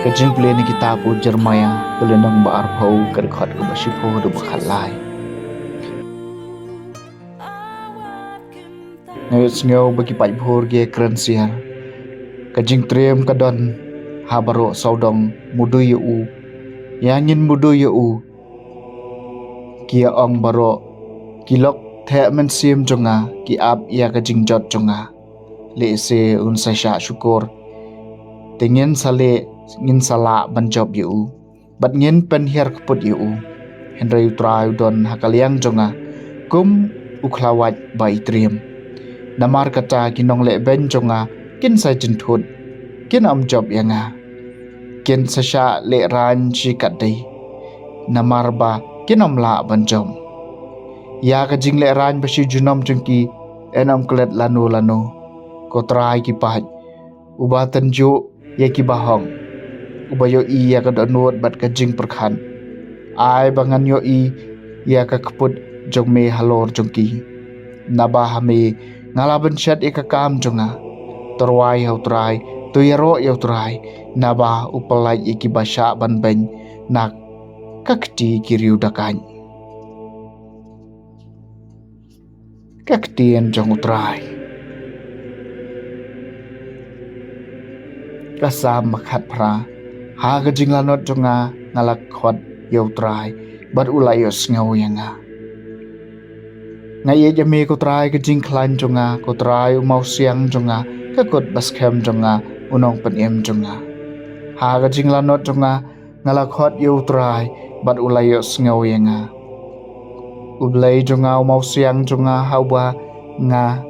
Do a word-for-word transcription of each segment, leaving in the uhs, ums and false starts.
Ka jingpule na kitab u Jeremiah, ka lynnong ba arphew, ka dkhot kaba shiphew haduh ba khatlai. Nga ïohsngew ba ki paidbah ki kren sir. Ka jingtriem ka don ha baroh sawdong, mudui ïa u. Ïa ngin mudui ïa u. Ki ïa ong baroh, ki lok theh mynsiem jong nga, ki ap ïa ka jingjot jong nga. Lehse un sa shah shukor. Te ngin sa leh, ngin sa lah ban jop ïa u. Bad ngin pynhiar kput ïa u. Hynrei u Trai u don ha ka liang jong nga, kum u khlawait ba i triem. Namar kata ki nonglehbeiñ jong nga, kin sa jynthut, kin ym jop ïa nga. Kin sa shah lehraiñ shi katdei. Namar ba kin ym lah ban jop. Ïa ka jinglehraiñ ba shi junom jong ki, yn ym klet lano lano. Ko Trai ki paid, uba tynjuh ïa kiba hok. Uba ïohi ïa ka dohnud bad ka jingpyrkhat. Ai ba ngan ïohi ïa ka kput jong me halor jong ki. Naba ha me nga la bynshet ïa ka kam jong nga. To rwai ha u Trai, to ïaroh ïa u Trai. Naba u pyllait ïa kiba shah ban beiñ na ka kti ki riewdakaid. Ka ktien jong u Trai. Ka Salm ba khatphra. Ha ka jinglanot jong nga, nga la khot ïa u Trai, bad u la ïohsngew ïa nga. Nga ïeit ïa me ko Trai ka jingkhlaiñ jong nga, ko Trai u mawsiang jong nga, ka kut baskhem jong nga, u nongpynim jong nga. Ha ka jinglanot jong nga, nga la khot ïa u Trai, bad u la ïohsngew ïa nga. U Blei jong nga u mawsiang jong nga ha uba nga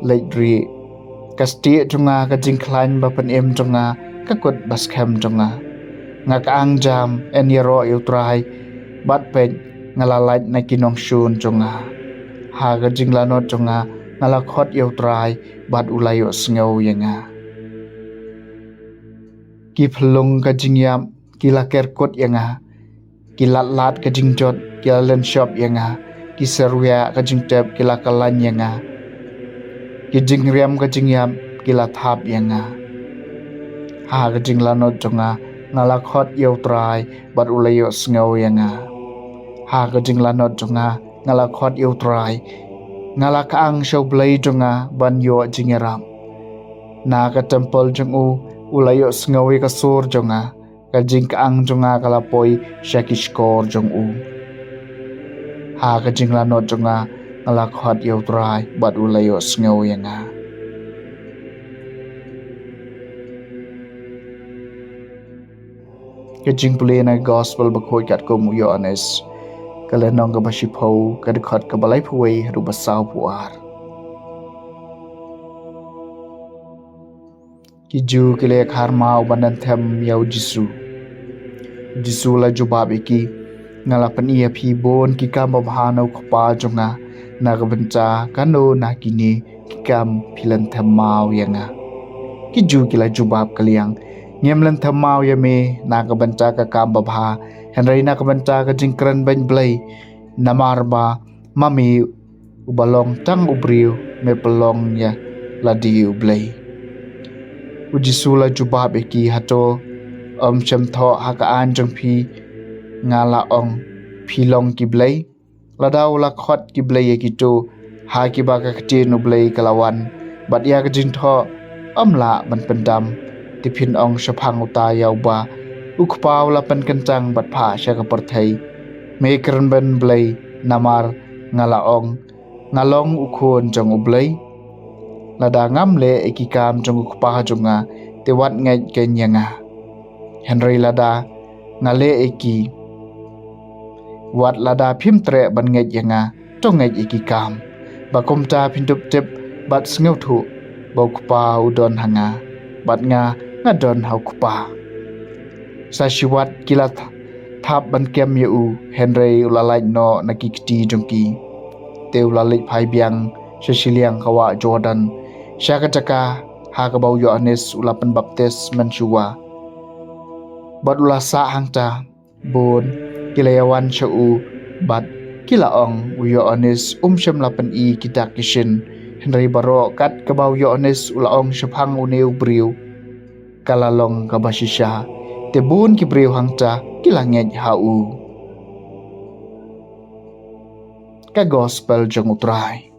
leit rieh. Ka stieh jong nga ka jingkhlaiñ ba pynim jong nga, ka kut baskhem jong nga. Nga ka ang jam, yn ïaroh ïa u Trai, bad peit nga la lait na ki nongshun jong nga. Ha ka jinglanot jong nga, nga la khot ïa u Trai, bad u la ïohsngew ïa nga. Ki phyllung ka jingïap, ki la kerkut ïa nga. Ki lat lat ka jingjot, ki la lynshop ïa nga. Ki syrwiah ka jingtep, ki la kyllain ïa nga. Ki jingriam ka jingïap, ki la thap ïa nga. Ha ka jinglanot jong nga, nga la khot ïa u Trai, bad u la ïohsngew ïa nga. Ha ka jinglanot jong nga, nga la khot ïa u Trai. Nga la ka ang sha u Blei jong nga, ban ïoh jingïarap. Na ka templ jong u, u la ïohsngew ïa ka sur jong nga. Ka jingkaang jong nga ka la poi sha ki shkor jong u. Ha ka jinglanot jong nga, nga la khot ïa u Trai, bad u la ïohsngew ïa nga. Ka jingpule na ka gospel bakhuid katkum u Ïoannis. Ka lynnong kaba shiphew, ka dkhot kaba laiphew wei, haduh ba sawphew ar. Ki Jiw ki la ïa kharmaw ban pynthem ïa u Jisu. U Jisu la jubab ïa ki, nga la pyni ïa phi bun ki kam babha na u Kpa jong nga, na ka bynta kano na kine ki kam phi la pynthem maw ïa nga. Ki Jiw ki la jubab kylliang, ngim la pynthem maw ïa me na ka bynta ka kam babha, hynrei na ka bynta ka jingkren beiñ Blei, namar ba ma me uba long tang u briew, me pynlong ïa lade u Blei. U Jisu la jubab ïa ki, hato ym shym thoh ha ka aiñ jong phi, nga la ong phi long ki blei? Lada u la khot ki blei ïa kito ha kiba ka ktien u Blei ka la wan, bad ïa ka jingthoh ym lah ban pyndam, te phin ong shaphang uta ïa uba u Kpa u la pynkyntang bad phah sha ka pyrthei, me kren beiñ Blei, namar nga la ong nga long u Khun jong u Blei? Lada ngam leh ïa ki kam jong u Kpa jong nga, te wat ngeit keiñ ïa nga. Hynrei lada nga leh ïa ki, wat lada phim treh ban ngeit ïa nga, to ngeit ïa ki kam. Ba kumta phin dup tip bad sngewthuh ba u Kpa u don ha nga, bad nga, nga don ha u Kpa. Sa shiwat ki la th-, thap ban kem ïa u, hynrei u la lait noh na ki kti jong ki. Te u la leit phai biang sha shiliang ka wah Jordan, sha ka jaka ha kaba u Ïoannis u la pynbaptis mynshuwa. Bad u la sah hangta. Bun ki la ïa wan sha u, bad ki la ong, u Ïoannis um shym la pyni ki dak ki shin, hynrei baroh kat kaba u Ïoannis u la ong shaphang une u briew, ka la long kaba shisha. te bun ki briew hangta ki la ngeit ha u. Ka Gospel jong U Trai.